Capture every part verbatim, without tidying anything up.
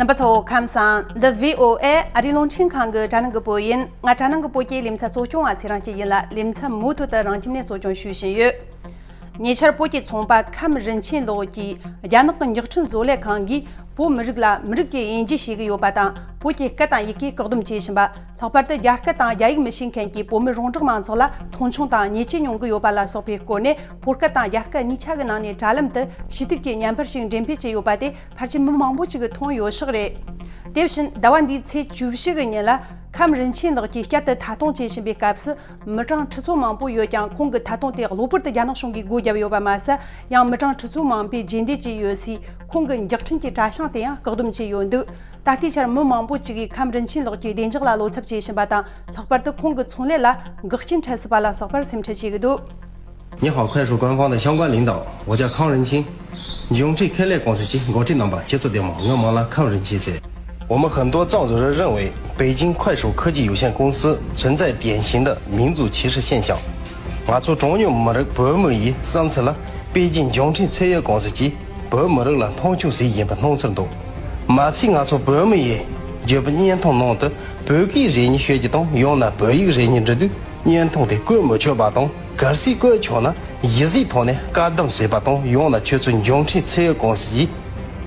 རྣམ་པ་ཚོ་ཁམས་བཟང་། འདི་བྷི་ཨོ་ཨེ་ཨ་རིའི་རླུང་འཕྲིན་ཁང་གི་དྲ་ནང་གི་བོད་ཡིན། ང་དྲ་ནང་གི་བོད་ཀྱི་ལེ་ཚན་གཙོ་སྐྱོང་བ་ཚེ་རིང་སྐྱིད་ཡིན་ལ། ལེ་ཚན་མུ་མཐུད་དུ་རང་ཁྱིམ་ནས་གཙོ་སྐྱོང་ཞུས་བཞིན་ཡོད། ཉེ་ཆར་བོད་ཀྱི་ཚོང་པ་ཁམས་རིན་ཆེན་ལགས་ཀྱིས་རྒྱ་ནག་གི་མགྱོགས་འཕྲིན་བཟོ་ལས་ཁང་གིས་བོད་མི་རིགས་ལ་མི་རིགས་ཀྱི་དབྱེ་འབྱེད་བྱེད་ཀྱི་ཡོད་པ་དང་། བོད་ཀྱི་སྐད་དང་ཡི་གེ་བཀག་སྡོམ་བྱེད་བཞིན་པ། ལྷག་པར་དུ་རྒྱ་སྐད་དང་རྒྱ་ཡིག་མི་ཤེས་མཁན་གྱི་བོད་མི་རོང་འབྲོག་མང་ཚོགས་ལ་མཐོང་ཆུང་དང་ཉེས་ཆད་མྱོང་གི་ཡོད་པ་ལ་སོགས་པའི་སྐོར་ནས། བོད་སྐད་དང་རྒྱ་སྐད་གཉིས་ཆ་གི་ནང་ནས་དྲ་ལམ་དུ་ཞུ་གཏུག་གི་བརྙན་པར་ཞིག་འགྲེམས་སྤེལ་བྱས་ཡོད་པ་དེ་ཕལ་ཆེར་མི་མང་པོ་ཞིག་གིས་མཐོང་ཡོད་ཤག་རེད། དེ་བཞིན་ཟླ་བ་འདིའི་ཚེས་བཅུ་བཞི་གི་ཉིན་ལ་ཁམས་རིན་ཆེན་ལགས་ཀྱིས་བསྐྱར་དུ་མཐའ་སྟོངས་བྱེད་བཞིན་པའི་སྐབས་སུ། མི་གྲངས་ཁྲི་ཚོ་མང་པོ་ཡོད་ཀྱང་། ཁོང་གི་མཐའ་སྟོངས་དེ་གློ་བུར་དུ་རྒྱ་ནག་གཞུང་གིས་སྒོ་བརྒྱབ་ཡོད་པ་མ་ཟད། ཡང་མི་གྲངས་ཁྲི་ཚོ་མང་པོས་རྗེས་འདེད་བྱས་ཡོད་སའི་ཁོང་གི་མགྱོགས་འཕྲིན་གྱི་དྲ་བྱང་དེ་ཡང་བཀག་སྡོམ་བྱས་ཡོད་འདུག་ད་ལྟའི་ཆར་མི་མང་པོ་ཅིག་གིས་ཁམས་རིན་ཆེན་ལགས་ཀྱི་བདེ་འཇགས་ལ་བློ་འཚབ་བྱེད་བཞིན་པ་དང་། ལྷག་པར་དུ་ཁོང་གི་ཚོང་ལས་ལ་འགག་རྐྱེན་འཕྲད་སྲིད་པ་ལ་སོགས་པར་སེམས་ཁྲལ་བྱེད་ཀྱི་འདུག 你好，快手官方的相关领导，我叫康仁清， འབྱུང་འཕྲིན་ཁེ་ལས་ཀུང་སི་གི་འགོ་ཁྲིད་རྣམ་པ་ཁྱེད་ཚོ་བདེ་མོ། ང་མ་ལ་ཁམས་རིན་ཆེན་ཟེར། 我们很多藏族人认为北京快手科技有限公司存在典型的民族歧视现象。 ང་ཚོ་གྲངས་ཉུང་མི་རིགས་བོད་མི་ཡི་བསམ་ཚུལ་ལ། པེ་ཅིང་འབྱུང་འཕྲིན་ཚད་ཡོད་ཀུང་སི་གིས་བོད་མི་རིགས་ལ་མཐོང་ཆུང་ཟིག་ཡིན་པའི་སྣང་ཚུལ་འདུག་མ་ཚད་ང་ཚོ་བོད་མི་ཡི་བརྗོད་པའི་བརྙན་ཐུང་ནང་དུ་བོད་སྐད་རེ་གཉིས་ཤོད་རྒྱུ་དང་། ཡང་ན་བོད་ཡིག་རེ་གཉིས་འབྲི་དུས་བརྙན་ཐུང་དེ་བཀོད་མི་ཆོག་པ་དང་། གལ་སྲིད་བཀོད་ཆོག་ན་གཞི་རྩའི་ཐོག་ནས་བཀག་སྡོམ་བྱས་པ་དང་། ཡང་ན་ཁྱོད་ཚོའི་འབྱུང་འཕྲིན་ཚད་ཡོད་ཀུང་སི་ཡིས་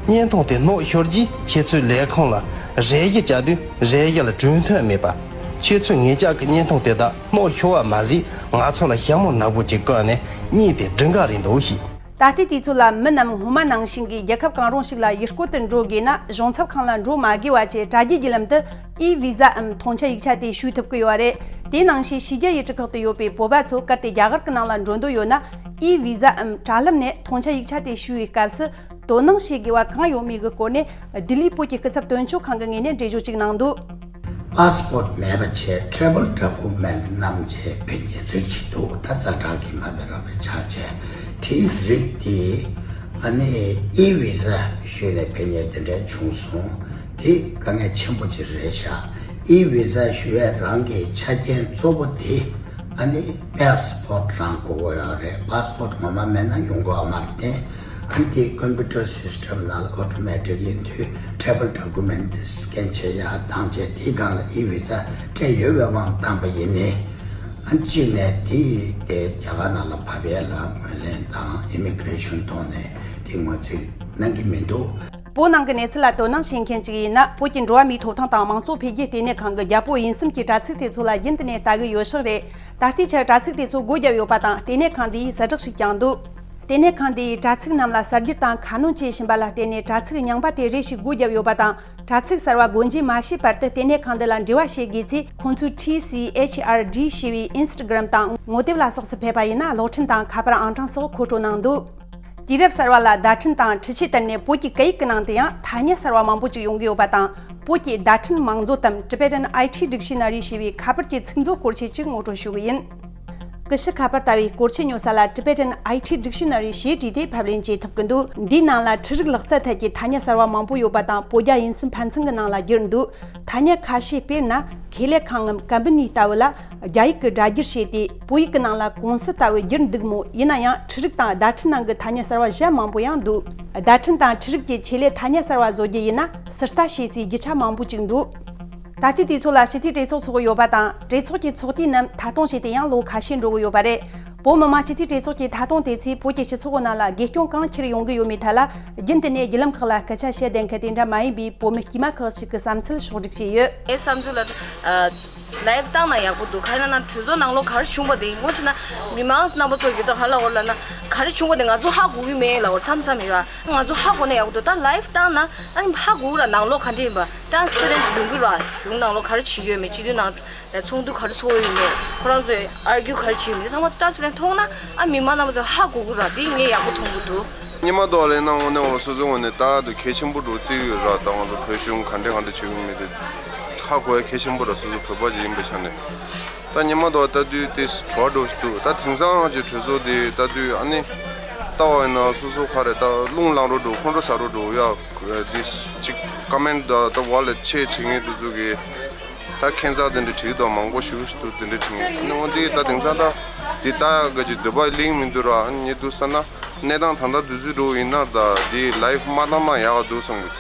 བརྙན་ཐུང་དེ་སྣོག་ཤོར་རྗེས་ཁྱེད་ཚོའི་ལས་ཁུངས་ལ་རེ་ཞུ་བྱ་དུས་རེ་ཞུ་ལ་གྲོས་མཐུན་མེད་པ། ཁྱེད་ཚོའི་ངེད་ཅག་གི་བརྙན་ཐུང་དེ་དག་སྣོག་ཤོར་བ་མ་ཟད། ང་ཚོ་ལ་ཞྭ་མོ་ནག་པོ་ཅིག་བསྐོན་ནས་གཉིད་དེ་སྒྲིང་ག་རེད་འདུག་ཞེས། ད་ལྟའི་དུས་ཚོད་ལ་མི་རྣམས་སྔོན་མ་ནང་བཞིན་གྱི་རྒྱལ་ཁབ་གང་རུང་ཞིག་ལ་ཡུལ་སྐོར་དུ་འགྲོ་དགོས་ན། གཞུང་ཚབ་ཁང་ལ་འགྲོ་མ་དགོས་པ་བཅས་དྲ་རྒྱའི་བརྒྱུད་ལམ་དུ་ཨི་བི་ཟ་འམ་ཐོངས་ཆ་ཡིག་ཆ་དེ་ཞུས་ཐུབ་ཀྱི་ཡོད་རེད། དེ་ནང་བཞིན་ཕྱི་རྒྱལ་ཡུལ་གྲུ་ཁག་ཏུ་ཡོད་པའི་བོད་པ་ཚོ་གལ་ཏེ་རྒྱ་གར་གྱི་ནང་ལ་འགྲོ་འདོད་ཡོད་ན། ཨི་བི་ཟ་འམ་དྲ་ལམ་ནས་ཐོངས་ཆ་ཡིག་ཆ་དེ་ཞུ་བའི་སྐབས་སུ། དོ་སྣང་བྱེད་དགོས་པ་གང་ཡོད་མེད་ཀྱི་སྐོར་ནས་ལྡི་ལིའི་བོད་ཀྱི་སྐུ་ཚབ་དོན་གཅོད་ཁང་གི་ངོས་ནས་འགྲེལ་བརྗོད་ཅིག་གནང་འདུག་པ་སི་པོར་ཊི་མེད་པ་བྱས་ཊེ་ར་བལ་ཌོ་ཀུ་མེན་ཊི་བསྣམས་བྱས་ཕེབས་མཁན་རིགས་ཅིག་འདུག་ད་ཛ་དྲག་གི་མ་དཔེ་རག་པའི་ཆ་བྱས། དེའི་རིགས་དེ་ཨ་ནི་ཨི་བི་ཟ་ཞུས་ནས་ཕེབས་མཁན་དེ་འདྲ་བྱུང་སོང་། དེ་དཀའ་ངལ་ཆེན་པོ་ཅིག་རེད་ཤག་ཨི་བི་ཟ་ཞུ་ཡས་རང་གི་ཆ་རྐྱེན་གཙོ་བོ་དེ་ཨ་ནི་པ་སི་པོར་ཊི་རང་དགོས་ཀྱི་ཡོད་རེད། པ་སི་པོར་ཊི་ངོ་མ་མེད་ན་ཡོང་གི་ཡོད་མ་རེད་དེ། ཨ་ནི་དེ་ཀམ་པུ་ཊར་སིས་ཊམ་ནང་ལ་ཨོ་ཊོ་མེ་ཊིག་ཡིན་དུས་ཊེ་ར་བལ་ཌོ་ཀུ་མེན་ཊི་དེ་སི་ཀེན་བྱེད་ཡ་བཏང་བྱས། དེའི་སྒང་ལ་ཨི་བི་ཟ་སྤྲད་ཡོད་པའི་དབང་བཏང་པ་ཡིན་ནའི། ཨ་ནི་གཅིག་ནས་དེ་དེ་རྒྱ་གར་ནང་ལ་བབས་ཡས་ལ་ངོས་ལེན་དང་ཨི་མི་གི་རེ་ཤན་ཐོག་ནས་དེ་ངོས་འཛིན་གནང་གི་མི་འདུག་བོད་ནང་གི་གནས་ཚུལ་ལ་དོ་སྣང་བྱེད་མཁན་ཅིག་ཡིན་ན། བོད་ཀྱི་འགྲོ་བ་མིའི་ཐོབ་ཐང་དང་མང་གཙོ་འཕེལ་རྒྱས་ལྟེ་གནས་ཁང་གི་རྒྱལ་པོ་འོས་འཚམ་གྱི་དྲ་ཚིགས་དེ་ཚོ་ལ་རྒྱུན་དུ་ནས་ལྟ་གི་ཡོད་ཤག་རེད། ད་ལྟའི་ཆར་དྲ་ཚིགས་དེ་ཚོ་སྒོ་བརྒྱབ་ཡོད་པ་དང་། ལྟེ་གནས་ཁང་དེ་ཡིས་གསལ་བསྒྲགས་ཤིག་བསྐྱངས་འདུག་ལྟེ་གནས་ཁང་དེ་ཡིས་དྲ་ཚིགས་རྣམས་ལ་གསར་བསྒྱུར་དང་ཁ་སྣོན་བྱེད་བཞིན་པ་ལ་བརྟེན་ནས། དྲ་ཚིགས་རྙིང་པ་དེ་རེ་ཞིག་སྒོ་བརྒྱབ་ཡོད་པ་དང་། དྲ་ཚིགས་གསར་བ་སྒོ་འབྱེད་མ་བྱས་བར་དུ་ལྟེ་གནས་ཁང་འདི་ལ་འབྲེལ་བ་བྱེད་དགོས་ཚེ། ཁོང་ཚོས་ཊི་སི་ཨེཆ་ཨར་ཌི་ཞེས་པའི་ཨིན་སི་ཊ་གྷི་རམ་དང་ངོ་དེབ་ལ་སོགས་སུ་ཕེབས་པ་ཡིན་ན། གློག་འཕྲིན་དང་ཁ་པར་ཨང་གྲངས་སོགས་མཁོ་སྤྲོད་གནང་འདུག་དུས་རབས་གསར་བ་ལ་བརྡ་འཕྲིན་དང་འཕྲུལ་ཆས་བརྟེན་ནས་བོད་ཀྱི་སྐད་ཡིག་གི་ནང་དུ་ཡང་ཐ་སྙད་གསར་བ་མང་པོ་ཅིག་ཡོང་གི་ཡོད་པ་དང་། བོད་ཀྱི་བརྡ་འཕྲིན་མང་བཟོ་དམ། Tibetan I T Dictionary ཞེས་པའི་ཁ་པར་གྱི་ཚིག་མཛོད་སྐོར་ཆས་ཅིག་ངོ་སྤྲོད་ཞུ་གི་ཡིན། ཀུ་ཤུ་ཁ་པར་ལྟ་བུའི་སྐོར་ཆས་ཉོ་ས་ལ་Tibetan I T Dictionary ཞེས་བྲིས་ཏེ་ཕབ་ལེན་བྱེད་ཐུབ་ཀྱི་འདུག་འདིའི་ནང་ལ་འཕྲུལ་རིག་ལག་རྩལ་ཐད་ཀྱི་ཐ་སྙད་གསར་བ་མང་པོ་ཡོད་པ་དང་། བོད་རྒྱ་དབྱིན་གསུམ་ཕན་ཚུན་གྱི་ནང་ལ་བསྒྱུར་འདུག་ཐ་སྙད་ཁ་ཤས་དཔེར་ན། ཁེ་ལས་ཁང་ངམ་ཀམ་པ་ནི་ལྟ་བུ་ལ་རྒྱ་ཡིག་གི་སྒྲ་བསྒྱུར་བྱས་ཏེ། བོད་ཡིག་གི་ནང་ལ་ཀུང་སི་ལྟ་བུ་བསྒྱུར་འདུག་མོད། ཡིན་ན་ཡང་འཕྲུལ་རིག་དང་བརྡ་འཕྲིན་ནང་གི་ཐ་སྙད་གསར་བ་གཞན་མང་པོ་ཡང་འདུག་བརྡ་འཕྲིན་དང་འཕྲུལ་རིག་གི་ཆེད་ལས་ཐ་སྙད་གསར་བ་བཟོ་རྒྱུ་ཡིན་ན། ཟུར་ལྟ་བྱེད་སའི་རྒྱུ་ཆ་མང་པོ་ཅིག་འདུག་ད་ལྟའི་དུས་ཚོད་ལ་སྤྱི་འཐུས་གྲོས་ཚོགས་འཚོགས་ཡོད་པ་དང་། གྲོས་ཚོགས་ཀྱི་ཚོགས་དུས་རྣམས་མཐའ་སྟོངས་བྱས་ཏེ་ཡང་ལོ་ཁ་ཤས་འགྲོ་གི་ཡོད་པ་རེད། བོད་མི་མང་སྤྱི་འཐུས་གྲོས་ཚོགས་ཀྱི་མཐའ་སྟོངས་དེ་ཚོས་བོད་ཀྱི་སྤྱི་ཚོགས་ནང་ལ་དགེ་སྐྱོན་གང་འཁྱེར་ཡོང་གི་ཡོད་མེད་ཐད་ལ། རྒྱུན་དུ་ནས་བརྒྱུད་ལམ་ཁག་ལ་སྐད་ཆ་བཤད་བསྡད་མཁན་དེ་འདྲ་མ་ཡིན་པའི་བོད་མི་དཀྱུས་མ་ཁག་ཅིག་གི་བསམ་ཚུལ་ཕྱོགས་སྒྲིག་བྱས་ཡོད། ངའི་བསམ་ཚུལ་ལ། ཨ། ལའེབ་བཏང་ན་ཡག་པོ་འདུག་ག་རེ་ན་ན་གྲོས་ཚོགས་ནང་ལོགས་ག་རེ་བྱུང་བ་དེ་ངོ་ཅི་ན་མི་མང་རྣམ་པ་ཚོ་གི་ད་ག་ལ་འོ་ལ་ན་ག་རེ་བྱུང་བ་དེ་ང་ཚོ་ཧ་གོ་གི་མེད་ལ། འོ་མཚམས་མཚམས་ཡོད་ཨ། ང་ཚོ་ཧ་གོ་ན་ཡག་པོ་འདུག་ད་ལའེབ་བཏང་ན་ཨ་ནི་ཧ་གོ་གི་ར། ནང་ལོགས་ག་འདྲ་ཡིན་པ་ཊ་རན་སི་པེ་རེན་ཊི་ཡོང་གི་ར། གཞུང་ནང་ལོགས་ག་རེ་བྱེད་ཀྱི་ཡོད་མེད། སྤྱི་འཐུས་ནང་ཚོགས་འདུ་ག་རེ་ཚོགས་ཡོད་མེད། ཁོ་རང་ཚོས་ཨར་གྱུ་ག་རེ་བྱེད་ཡོད་མེད། དེ་ཚང་མ་ཊ་རན་སི་པེ་རེན་ཊི་མཐོང་ན་ཨ་མི་མང་རྣམ་པ་ཚོ་ཧ་གོ་གི་ར། དེ་ངས་ཡག་པོ་མཐོང་གི་འདུག་སྔོན་མ་དོ་ལས་ན་དངོས་གནས་འོ་སོ་སོ་ངོས་ནས་ད་དུ་གལ་ཆེན་པོ་འགྲོ་བརྩི་ཡོད་ར། ད་ང་ཚོ་བོད་གཞུང་ག་འདྲ་ག་འདྲ་བྱེད་ཀྱི་མེད་དེ་ཧ་གོ་ཡ་གལ་ཆེན་པོ་ར། སོ་སོ་བོད་པ་ཅིག་ཡིན་པའི་ཆ་ནས། ད་སྔོན་མ་དོ་ལྟ་དུས་དེ་བྲོ་བ་འགྲོ་ཞིག་འདུག་ད་དེང་སང་གི་གྲོས་ཚོགས་དེ་ལྟ་དུས་ཨ་ནི་ལྟ་བ་ཡིན་ན་སོ་སོ་ག་རེ་ད་རླུང་ལངས་རོ་འགྲོ། ཁོང་ཁྲོ་ཟ་རོ་འགྲོ་ཡ། དེ་ཅིག་ཀོ་མེན་ཊི་ད་ད་བ་ལ་ཆེ་བྱེད་མཁན་དེ་ཚོ་གི་ད་ཁྱད་མཚར་དེ་འདྲ་བྲིས་འདུག་མང་པོ་ཞེ་པོ་ཞིག་འདུག་དེ་འདྲ་བྲིས་མཁན། ཨ་ནི་འོ་དེ་ད་དེང་སང་ད་དེ་ལྟ་ཡ་ག་ཅིག་འདོད་པ་གླེང་མི་འདུག་ར། ཨ་ནི་ངས་འདུག་ས་ན། གནས་སྟངས་ད་ལྟ་དུས་ཚོད་འགྲོ་ཡིན་ན་ད་འདི་ལའེབ་མ་བཏང་ན་ཡག་ག་འདུག་བསམ་གི།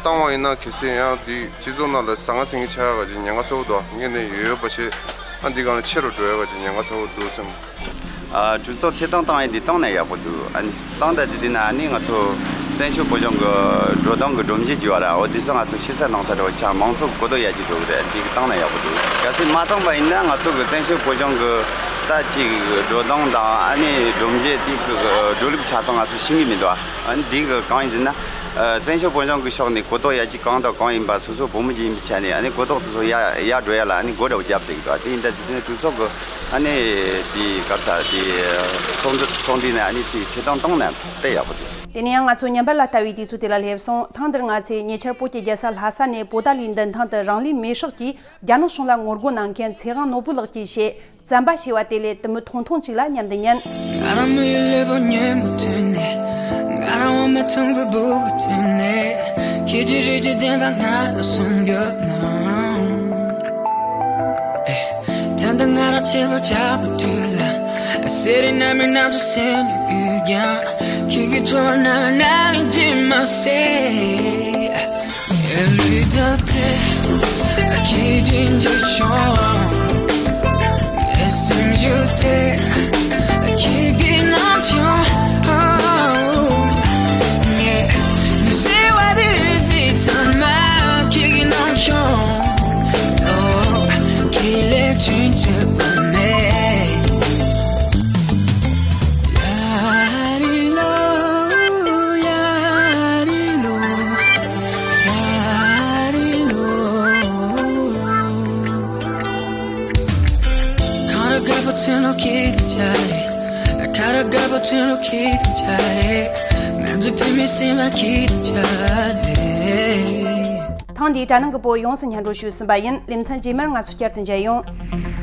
བཏང་བ་ཡིན་ན་གལ་སྲིད་ཡང་འདི་སྤྱི་ཚོགས་ནང་ལ་ཟང་ངེ་ཟིང་ངེ་ཆགས་ཡག་གི་ཉེན་ཁ་ཚ་པོ་འདུག་ངས་ནས་ཡོད་ཡོད་པ་བྱས་ཨ་འདི་གང་ལ་ཆེ་རུ་འགྲོ་ཡག་གི་ཉེན་ཁ་ཚ་པོ་འདུག་སེམས། ཨ་གྲོས་ཚོགས་ཐད་གཏོང་བཏང་ཡས་འདི་བཏང་ན་ཡག་པོ་འདུག་ཨ་ནི་བཏང་ད་ཅི་དུས་ན་ཨ་ནི་ང་ཚོ་བཙན་བྱོལ་བོད་གཞུང་གི་འགྲོ་སྟངས་ཀྱི་སྒྲོམ་གཞི་བྱས་པ་ར་འོ་འདི་སོགས་ང་ཚོ་ཤེས་ས་གནང་ས་འགྲོ་ཆ་མང་ཚོགས་གོ་རྟོགས་ཡག་ཅིག་འགྲོ་གི་རེད། འདི་གི་བཏང་ན་ཡག་པོ་འདུག་གལ་སྲིད་མ་བཏང་པ་ཡིན་ན་ང་ཚོ་གི་བཙན་བྱོལ་བོད་གཞུང་གི་ད་ཅིག་འགྲོ་སྟངས་དང་ཨ་ནི་སྒྲོམ་གཞི་དེ་གི་འགྲོ་ལུགས་ཆ་ཚང་ང་ཚོ་ཤེས་ཀྱི་མི་འདུག་ཨ་ནི་འདི་གི་གང་ཡིན་ཟེར་ན། ཨ་བཙན་བྱོལ་བོད་གཞུང་གི་ཕྱོགས་ནས་གོ་རྟོགས་ཡ་གཅིག་གང་དང་གང་ཡིན་པ་སོ་སོ་བོད་མི་གཅིག་ཡིན་པའི་ཆ་ནས་ཨ་ནི་གོ་རྟོགས་དེ་ཚོ་ཡ་ཡ་འགྲོ་ཡ་ལ་ཨ་ནི་སྒོ་འདྲ་བོ་བརྒྱབ་བསྡད་ཀྱི་འདུག་དེ་ཡིན་ད་ཅི་དེ་ནས་གྲོས་ཚོགས་གི་ཨ་ནི་དེ་ག་རེ་ཟེར་དེ་ཚོགས་འདུ་ཚོགས་འདུ་ནས་ཨ་ནི་དེ་ཐེ་གཏོང་བཏང་ན་དཔེ་ཡག་པོ་འདུག་དེ་ནས་ཡང་ང་ཚོ་ཉམས་པ་ལ་ལྟ་བའི་དུས་ཚོད་དེ་ལ་སླེབས་སོང་། ཐེངས་འདིར་ང་ཚོས་ཉེ་ཆར་བོད་ཀྱི་རྒྱལ་ས་ལྷ་ས་ནས་པོ་ཏཱ་ལའི་མདུན་ཐང་དུ་རང་ལུས་མེར་སྲེག་གིས་རྒྱ་ནག་གཞུང་ལ་ངོ་རྒོལ་གནང་མཁན་ཚེ་དབང་ནོར་བུ་ལགས་ཀྱིས་བཤད། བཙན་པ་ཞེས་པ་དེ་ལས་དུ་མི་ཐུང་ཐུང་ཅིག་ལ་མཉམ་དུ་ཉན། ང་རང་མི་ཡུལ་ལས་པོ་ཉོན་མོ་ཐོན་ནས། ང་རང་འོ་མ་ཐང་པའི་སྦུག་གི་ཐོན་ནས། ཁྱེད་ཀྱི་རིགས་ཀྱི་བདེན་པ་ང་ལ་གསུང་རྒྱུ་ན། ཨེ། ད་ལྟ་ང་རང་གཅེས་པ་ཆགས་པའི་དུས་ལ། གསེར་རི་ནམ་རི་ནམ་དུ་སེམས་ཡུལ་ཀྱང་། ཁྱེད་ཀྱི་ཁྲོ་བ་ནང་ན་ལུས་འདྲེས་མ་ཟད། ལུས་སྟོབས་དེ་ཁྱེད་ཀྱིས་འཇིགས་བྱུང་། ངའི་སེམས་ཤུགས་དེ་ཁྱེད་ཀྱིས་གནང་བྱུང་། ངས་ནི་ཟེར་བ་དེ་ཚང་མ་ཁྱེད་ཀྱིས་གནང་བྱུང་། ཁྱེད་ལས་ཐོན་ཐུབ་པ་མེད། ཐེངས་འདིའི་དྲ་ནང་གི་བོད་ཡོངས་སུ་སྙན་སྒྲོན་ཞུས་ཟིན་པ་ཡིན། ལེ་ཚན་རྗེས་མར་ང་ཚོ་བསྐྱར་དུ་མཇལ་ཡོང་།